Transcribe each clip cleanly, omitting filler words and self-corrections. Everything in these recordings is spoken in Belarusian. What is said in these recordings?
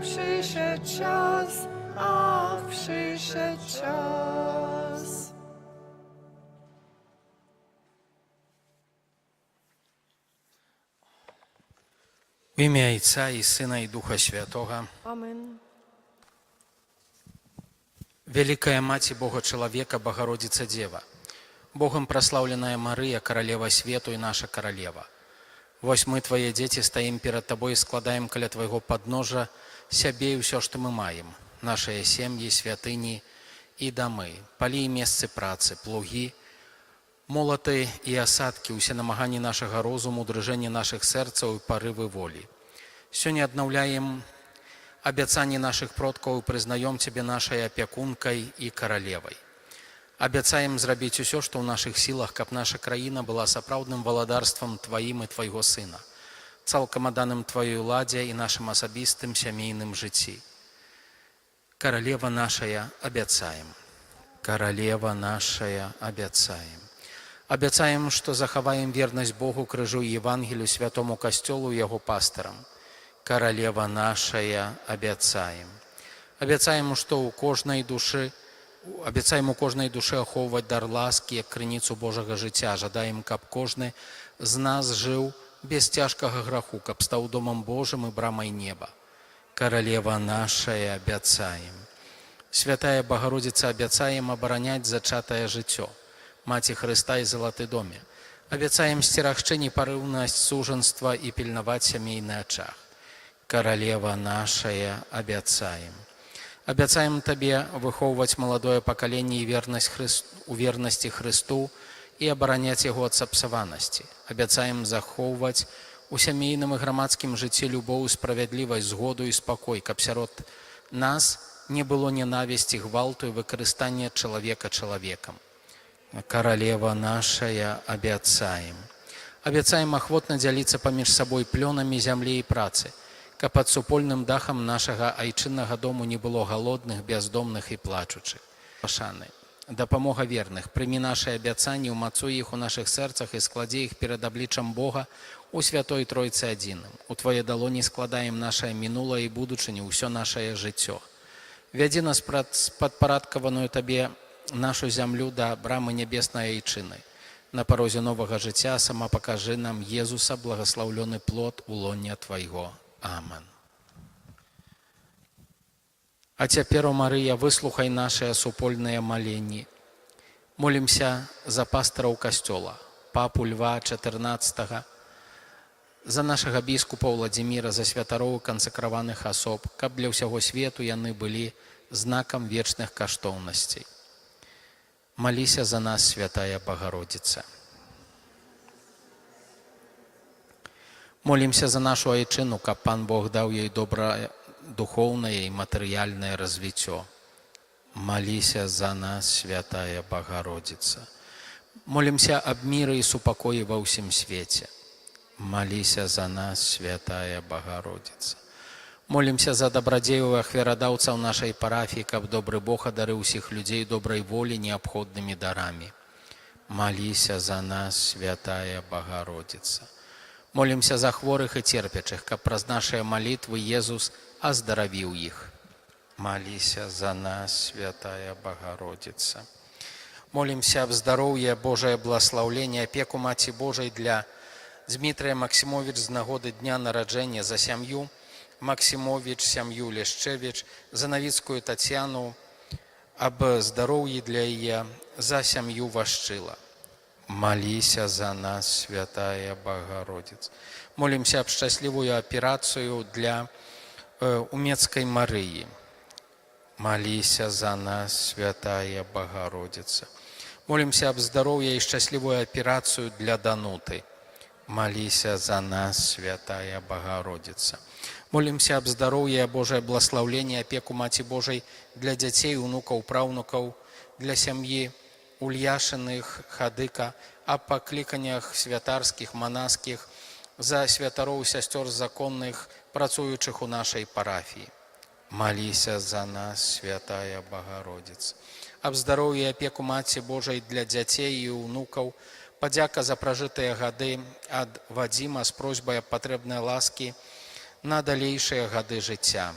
Przyszedł czas, ach, przyszedł czas. У імя Айца і Сына і Духа Святога. Amen. Вялікая Маці Бога Чалавека, Багародзіца Дзева, Богам праслаўленая Марыя, каралева свету і наша каралева. Вось мы, твае дзеці, стаім перад табой і складаем каля твайго падножжа сябе і ўсё, што мы маем, нашыя сем'і, святыні і дамы, палі і месцы працы, плугі, молаты і асадкі, усе намаганні нашага розуму, дрыжэнне нашых сэрцаў і парывы волі. Сёння аднаўляем абяцанні нашых продкаў і прызнаём цябе нашай апякункай і каралевай. Абяцаем зрабіць усё, што ў нашых сілах, каб наша краіна была сапраўдным валадарствам тваім і твайго сына, цалкам адданым тваёй уладзе і нашым асабістым сямейным жыцці. Каралева нашая, абяцаем. Каралева нашая, абяцаем. Абяцаем, што захаваем вернасць Богу, крыжу і Евангелю, святому касцёлу і яго пастырам. Каралева нашая, абяцаем. Абяцаем, што ў кожнай душы абяцаем у кожнай душы ахоўваць дар ласкі як крыніцу Божага жыцця. Жадаем, каб кожны з нас жыў без цяжкага граху, каб стаў домам Божым і брамай неба. Каралева нашая, абяцаем. Святая Багародзіца, абяцаем абараняць зачатае жыццё, Маці Хрыста і залаты доме. Абяцаем сцерагчы непарыўнасць сужанства і пільнаваць сямейны ачаг. Каралева нашая, абяцаем. Абяцаем табе выхоўваць маладое пакаленне і вернасць у вернасці Хрысту і абараняць яго ад сапсаванасці. Абяцаем захоўваць у сямейным і грамадскім жыцці любоў, справядлівасць, згоду і спакой, каб сярод нас не было ненавісці, гвалту і выкарыстання чалавека чалавекам. Каралева нашая, абяцаем. Абяцаем ахвотна дзяліцца паміж сабой плёнамі зямлі і працы, каб пад супольным дахам нашага айчыннага дому не было галодных, бяздомных і плачучых. Пашаны, дапамога верных, прымі нашы абяцанні, умацуй іх у нашых сэрцах і складзі іх перад абліччам Бога у святой Тройцы адзіным. У твае далоні складаем нашае мінулае і будучыню, ўсё нашае жыццё. Вядзі нас праз падпарадкаваную табе нашу зямлю да брамы нябеснай айчыны. На парозе новага жыцця сама пакажы нам Езуса, благаслаўлёны плод улоння Твайго. Амен. А цяпер, о Марыя, выслухай нашыя супольныя маленні. Молімся за пастараў касцёла, папу Льва XIV, за нашага біскупа Уладзіміра, за святароў і кансакраваных асоб, каб для ўсяго свету яны былі знакам вечных каштоўнасцей. Маліся за нас, святая Багародзіца. Молімся за нашу айчыну, каб пан Бог даў ёй добрае духоўнае і матэрыяльнае развіццё. Маліся за нас, святая Багародзіца. Молімся аб міры і супакоі ва ўсім свеце. Маліся за нас, святая Багародзіца. Молімся за дабрадзеяў і ахвярадаўцаў нашай парафіі, каб добры Бог адарыў усіх людзей добрай волі неабходнымі дарамі. Маліся за нас, святая Багародзіца. Молімся за хворых і церпячых, каб праз нашыя малітвы Езус аздаравіў іх. Маліся за нас, святая Багародзіца. Молімся аб здароўі, Божае благаслаўленне, апеку Маці Божай для Дмітрыя Максімовіч з нагоды дня нараджэння, за сям'ю Максімовіч, сям'ю Лешчэвіч, за Навіцкую Тацяну, аб здароўі для яе, за сям'ю Вашчыла. Маліся за нас, святая Багародзіца. Молімся аб шчаслівую аперацыю для Умецкай Марыі. Маліся за нас, святая Багародзіца. Молімся аб здароўі і шчаслівую аперацыю для Дануты. Маліся за нас, святая Багародзіца. Молімся аб здароўі, Божае благаслаўленне, апеку Маці Божай для дзяцей, унукаў, праўнукаў, для сям'і Ульяшыных, Хадыка, аб пакліканнях святарскіх, манаскіх, за святароў, сясцёр законных, працуючых у нашай парафіі. Маліся за нас, святая Багародзіца. Аб здароўі і апеку Маці Божай для дзяцей і ўнукаў, падзяка за пражытыя гады ад Вадзіма з просьбай аб патрэбнай ласкі на далейшыя гады жыцця.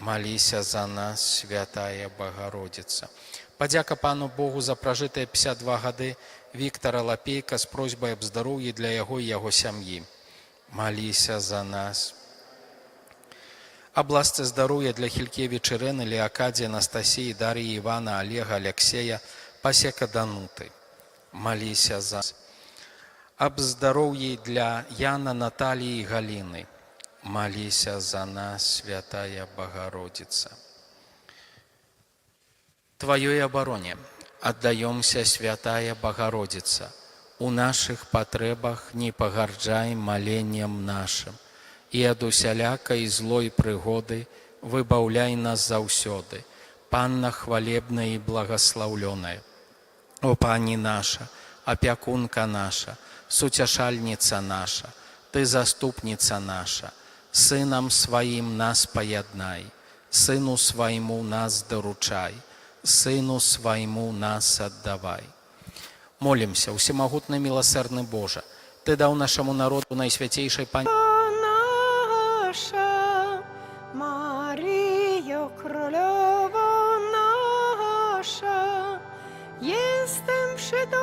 Маліся за нас, святая Багародзіца. Падзяка Пану Богу за пражытыя 52 гады Віктара Лапейка з просьбай аб здароўі для яго і яго сям'і. Маліся за нас. Аб ласцы здароўя для Хількевіч Ірэны, Леакадзі, Анастасіі, Дар'і, Івана, Алега, Аляксея, Пасека Дануты. Маліся за нас. Аб здароўі для Яна, Наталіі і Галіны. Маліся за нас, святая Багародзіца. Тваёй абароне аддаёмся, святая Багародзіца. У нашых патрэбах не пагарджай маленнем нашым, і ад усялякай злой прыгоды выбаўляй нас заўсёды. Панна хвалебная і благаслаўлёная. О Пані наша, апякунка наша, суцяшальніца наша, ты заступніца наша, Сынам сваім нас паяднай, Сыну свайму нас даручай, Сыну свайму нас аддавай. Молімся, усемагутны міласэрны Божа, Ты даў нашаму народу найсвяцейшай Пані Наша, Maryjo, Królowo nasza, jestem przy Tobie.